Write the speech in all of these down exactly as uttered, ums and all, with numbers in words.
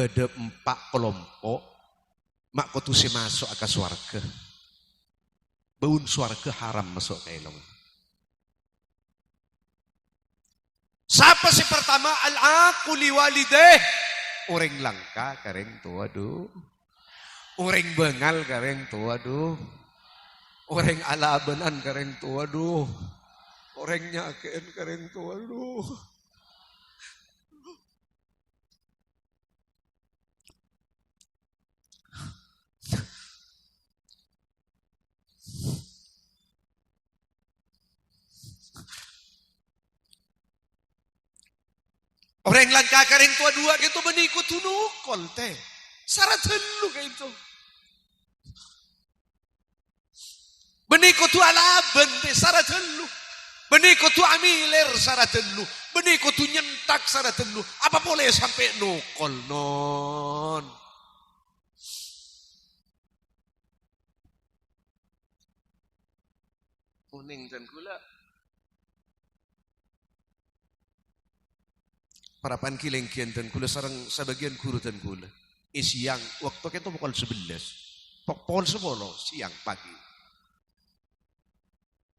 Bâdâ empa' kalompo', ma' kodhu sè maso'a ka sowarghâ. Bâun sowarghâ haram maso' ka èlong. Sapa sè partama? Al-'aqqu li walidaih. Orèng langka ka rèng towa, du. Orèng bângal ka rèng towa, du. Orèng alabânan ka rèng towa, du. Orèng nyakè'èn ka rèng towa, du. Orèng langka ka rèng towa duwâ' kènto bânnè kodhu nokol, tè. Sara ghâllu kènto. Bânnè kodhu alabân, tè, sara ghâllu. Bânnè kodhu amilèr, sara ghâllu. Bânnè kodhu nyentak, sara ghâllu. Apa polè sampè' nokol, non? Onèng dân kaulâ. Parappa'na ghi-lèngghi dân kaulâ sareng sabâgiyân ghuru dân kaulâ. È sèyang, bâkto kènto pokol sabellâs. Pok-, pokol sapolo sèyang pagi.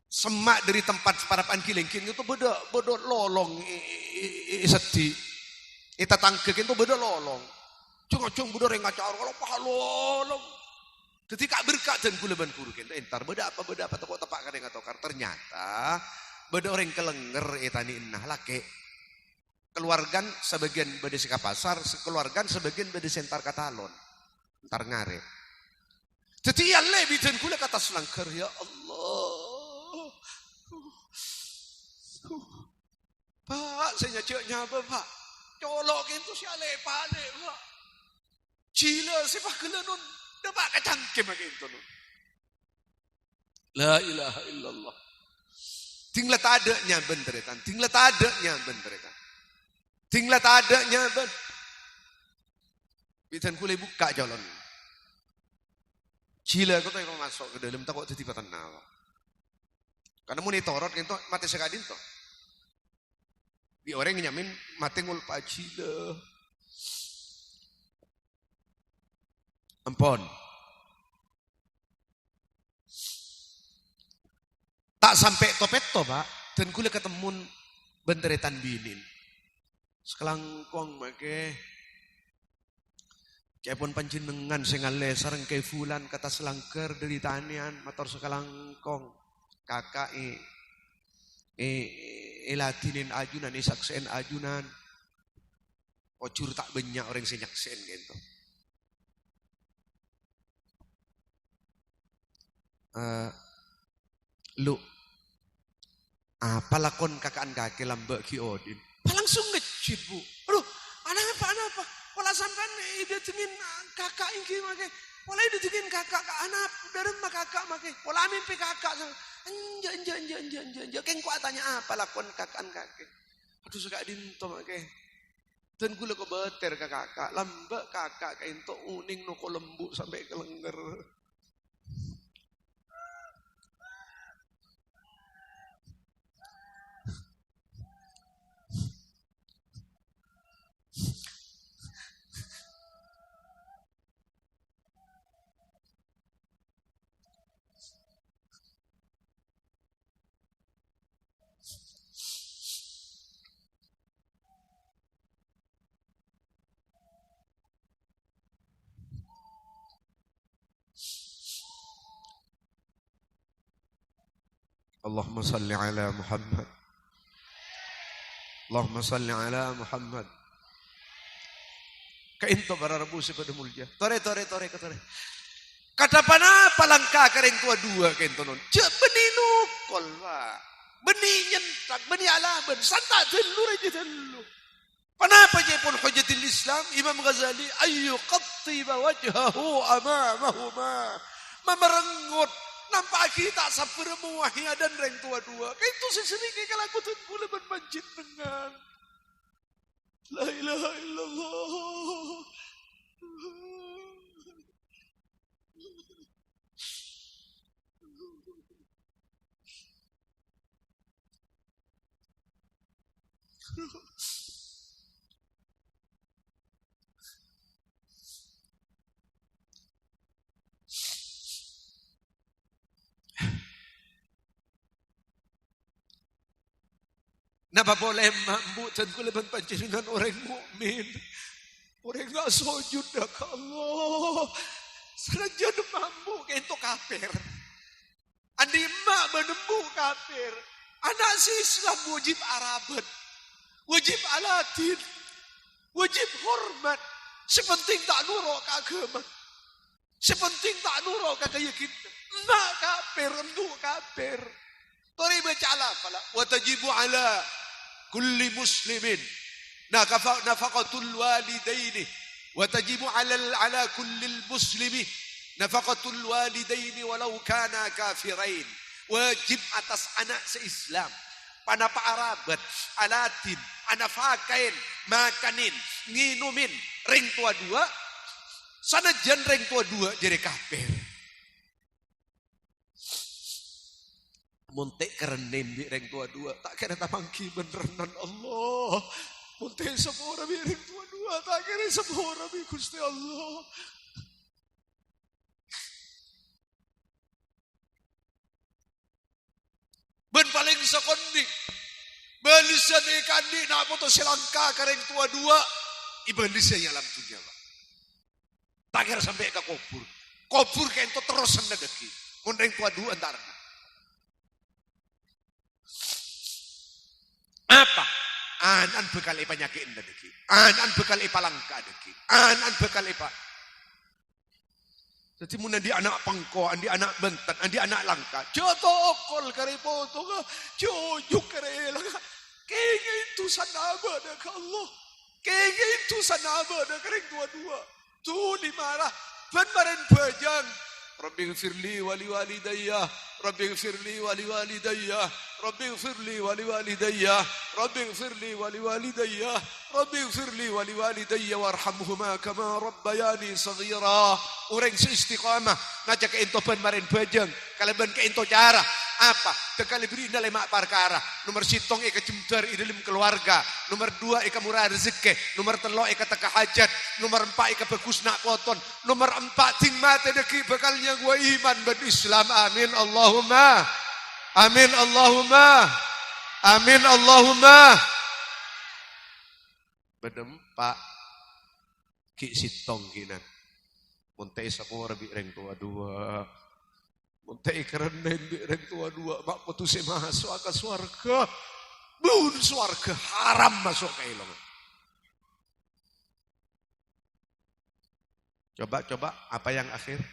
Semma' dâri tempat parappa'na ghi-lèngghi kènto bâdâ, bâdâ lolong è, è, è, è seddhi'. È tatangghâ kènto bâdâ lolong. Jhung-onjhung bâdâ orèng acara, kalau paha lolong. Dhâddhi ka'-berka' dân kaulâ bân ghuru kènto entar, "Bâdâ apa, bâdâ apa, tako' teppa' ka rèng atokar?" Ternyata bâdâ orèng kalènger è tanè'na lakè'. Kaluwargana sabâgiyân bâdâ sè ka pasar, sè kaluwargana sabâgiyân bâdâ sè entar ka talon. Entar ngarè'. Dhâddhi èyallè bi' dân kaulâ ka attas langghâr, "Ya Allah. Pa', sè nyajâ' nyabâ, Pa'. Colo' kènto sè alè'-palè', Pa'. Jhilâ sè paghellâ, non. Dâpa' ka cangkèmma kènto, non." La ilaha illallah. Ding la tadâ' nyabân, tarètan. Ding la tadâ' nyabân, tarètan. Ding la tadâ' nyabân. Bi' dân kaulâ bukka' colon. Jhilâ kènto èpamaso' ka dâlem, tako' dhâddhi patenna, Pa'. Karna mon ètorot kènto matè saka'dinto. Bi' orèng nyamèn matè ngolpa'a jhilâ. Ampon. Ta' sampè' to-petto, Pa'. Dân kaulâ katemmon bân tarètan binè'na. Sakalangkong, Ma' Kè. Ca'èpon panjhennengngan sè ngallè sareng Kè Fulan ka attas langghâr dâri tanèyan, mator sakalangkong. Kaka' è, è, èladhinin ajunan, èsaksè'èn ajunan. Ojhur ta' bânnya' orèng sè nyaksè'èn kènto. Eh, Lu, apa lakon kaka'an kakè lambâ' ghi' odi'na? Pas langsung ngejjit, Bu. "Aduh, anapa, anapa? Pola sampèyan èdâtengngin kaka' èngghi, Ma' Kè? Pola èdâtengngin kaka', ka-, anap-, dâremma kaka', Ma' Kè? Pola amèmpè kaka'." Enjâ', enjâ', enjâ'. Kèng ko' atanya apa lakon kaka'an kakè. Aduh, saka'dinto, Ma' Kè. Dân kaulâ kobâtèr ka kaka', lambâ' kaka' ka'dinto onèng nokol embu' sampè' kalènger. Allahumma shalli ala Muhammad. Allahumma shalli ala Muhammad. Ka'dinto para rabu sè padâ molja. Torè, torè, torè, torè. Kadhâ' ponapa langka ka rèng towa duwâ' ka'dinto, non? Jhâ' bânnè nokol, Pa'. Bânnè nyentak, bânnè alabân. Santa' ghâllu, rajâ ghâllu. Ponapa ca'èpon Hujjatul Islam Imam Ghazali? "Ayyuqattiba wajhahu amamahuma." Mamerengngot, nampa'aghi ta' sabbhârâ mowahi adâ'na rèng towa duwâ'. Ka'dinto sè serrèng èkalako dân kaulâ bân panjhennengngan. La ilaha illallah. Napa polè emma', embu' dân kaulâ bân panjhennengngan orèng mu'min? Orèng ta' sojud dâ' ka Allah. Sanajjân emma' embu' ka'dinto kafir. Andi' emma' bân embu' kafir. Ana' sè Islam wajib arabât. Wajib aladhin. Wajib hormat. Sè pentèng ta' noro' ka aghâma. Sè pentèng ta' noro' ka kayakinanna. Emma' kafir, embu' kafir. Torè bâca lafalla, "Wa tajibu ala kulli muslimin nakafa-, nafaqatul walidaini. Wa tajibu ala, ala kullil muslimi nafaqatul walidaini walau kana kafirain." Wajib atas ana' sè Islam. Panapa arabât, aladhin, anafakain, makanè, ngènomè rèng towa duwâ', sanajjân rèng towa duwâ' jârèya kafir. Mon ta' èkarennè bi' rèng towa duwâ', ta' kèra tapangghi bân rèng Allah. Mon ta' èsapora bi' rèng towa duwâ', ta' kèra èsapora bi' Ghustè Allah. Bân palèng sakonè', bâlessan èkaandi' na' poto sè langka ka rèng towa duwâ', èbâlessan è alam dhunnya, Pak. Ta' kèra sampè' ka kobhur. Kobhur ka'dinto terrosanna dhâggi'. Mon rèng towa duwâ' èntarna. Apa? Ana'na bhâkal èpanyakè'ana dhâggi'. Ana'na bhâkal èpalangka dhâggi'. Ana'na bhâkal èpa-, Dhâddhi, mon andi' ana' pengko, andi' ana' bhânten, andi' ana' langka, jhâ' tokol karè potonga, jhâ' ojuk karè èlanga. Kèngèng dhusana abâ'na ka Allah. Kèngèng dhusana abâ'na ka rèng towa duwâ'. Dhuli mara, bân marèn bhâjâng. Rabbighfirli wa liwalidayya. Rabbighfirli wa liwalidayya. Rabbighfirli wa liwalidayya. Rabbighfirli wa liwalidayya. Rabbighfirli wa liwalidayya warhamhuma kama rabbayani shaghira. Orèng sè istiqamah, maca ka'dinto bân marèn bhâjâng, kalabân ka'dinto cara. Apa? Bhâkal èbherri'ana lèma' parkara. Nomer sèttong èkajembar è dhâlem kalowarga. Nomer duwâ' èkamora rejekkè. Nomer tello' èkatekka hajat. Nomer empa' èkabhâghus na' potona. Nomer empa', dhing matè dhâggi' bhâkal nyangowa iman bân Islam. Amin, Allahumma. Amin, Allahumma. Amin, Allahumma. Bâdâ empa'. Ghi' sèttong ghi'na. Mon ta' èsapora bi' rèng towa duwâ'. Mon ta' èkarennè bi' rèng towa duwâ', ma' kodhu sè maso'a ka sowarghâ. Bun sowarghâ haram maso' ka èlongan. Coba, coba, apa yang akhir?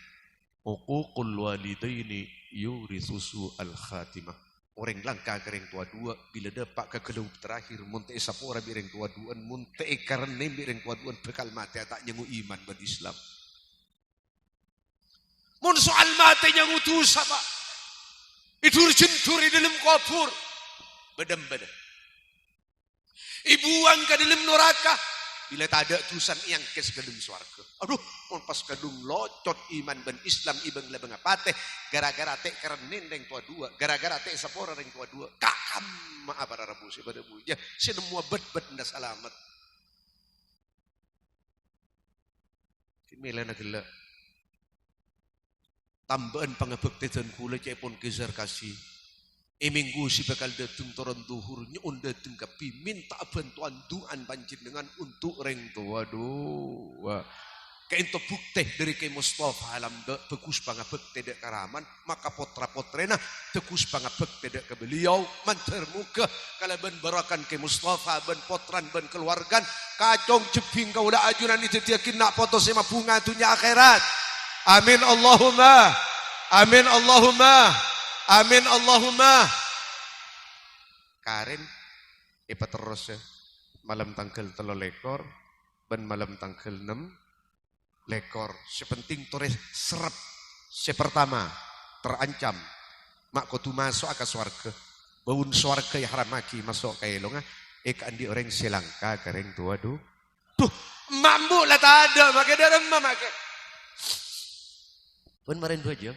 "Uququl walidaini yuritsu su'al khatimah." Orèng langka ka rèng towa duwâ', bilâ dâpa' ka ghâlâup terakhir, mon ta' èsapora bi' rèng towa duwâ'ân, mon ta' èkarennè bi' rèng towa duwâ'ân, bhâkal matè ta' nyangowa iman bân Islam. Mon soal matè nyangowa dhusa, Pak. Èdur-jhendur è dhâlem kobhur. Bâdâ-bâdâ. Èbuwâng ka dhâlem noraka. Bilâ tadâ' dhusana èangkès ka dhâlem sowarghâ. Adhu, mon pas kadhung locot iman bân Islam è bâng-labângnga patè, ghârâ-ghârâ ta' èkarennè rèng towa duwâ', ghârâ-ghârâ ta' èsapora rèng towa duwâ', ka kamma'a para rabu sè padâ bulâ, sè nemmowa bât-bâtna salamet. Mèlana ghellâ'. Tambâ'ân pangabhâktè dân kaulâ ca'èpon Kè Zarkasi. È mènggu sè bhâkal dâteng toron dhuhur, nyo'on dâteng kabbhi, mènta'a bhântowan du'ana panjhennengngan untuk rèng towa duwâ'. Ka'ènto bhuktè dhâri Kè Mustafa Lambâ', bhâghus pangabhâktè dâ' ka ramana, maka potra-potrèna bhâghus pangabhâktè dâ' ka beliau. Mandhâr moghâ kalabân bârâkana Kè Mustafa bân potrana bân kalowargana, kacong jhebbhing kaulâ ajunan èdhâddhiyâghi na' poto sè mabhunga dhunnya akhèrat. Amin Allahumma. Amin Allahumma. Amin Allahumma. Karèn èpaterrosa malem tangghâl tello lèkor bân malem tangghâl nem lèkor. Sè pentèng torè serrep. Sè partama, terancam. Ma' kodhu maso'a ka sowarghâ. Bâun sowarghâ èharammaghi maso' ka èlongnga, èkaandi' orèng sè langka ka rèng towa du-, Duh, emma' embu' la tadâ', makè dâ' remma makè. Pon marèn bâjâ.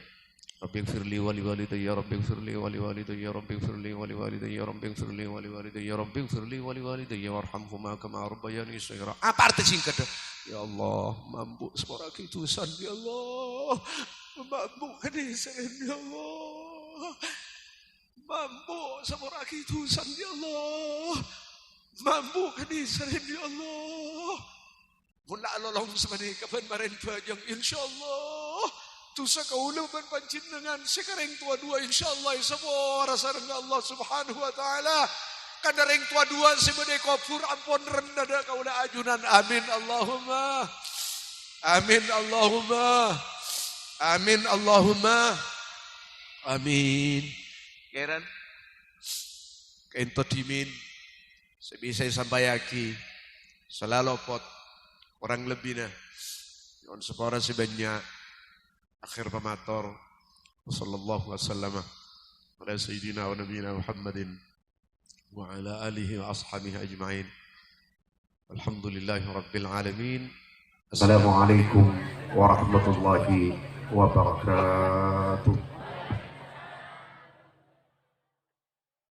Rabbighfirli wa liwalidayya, Rabbighfirli wa liwalidayya, Rabbighfirli wa liwalidayya, Rabbighfirli wa liwalidayya, Rabbighfirli wa liwalidayya, warhamhuma kama rabbayani shaghira. Apa artè singkatdhâ? Ya Allah, emma' embu' sapora'aghi dhusana, ya Allah. Emma' embu' kanèserrèn, ya Allah. Mambu sapora'aghi dhusana, ya Allah. Mambu kanèserrèn, ya Allah. Mon la alolong sapanèka bân marèn bhâjâng, insyaallah dhusa kaulâ bân panjhennengngan sè ka rèng towa duwâ', insyaallah èsapora sareng Allah Subhanahu wa Ta'ala. Kadhâ rèng towa duwâ' sè bâdâ è kobhur ampon rènna dâ' kaulâ ajunan. Amin, Allahumma. Amin, Allahumma. Amin, Allahumma. Amin. Kèran. Kaènto dhimèn sè bisa èsampayaghi, sala lopot, korang lebbina. Nyo'on sapora sè bânnya'. Akhèr pamator, wa sallallahu wasallama ala sayyidina wa nabiyyina Muhammadin wa ala alihi wa ashabihi ajma'in. Alhamdulillahi rabbil alamin. Assalamualaikum warahmatullahi wabarakatuh.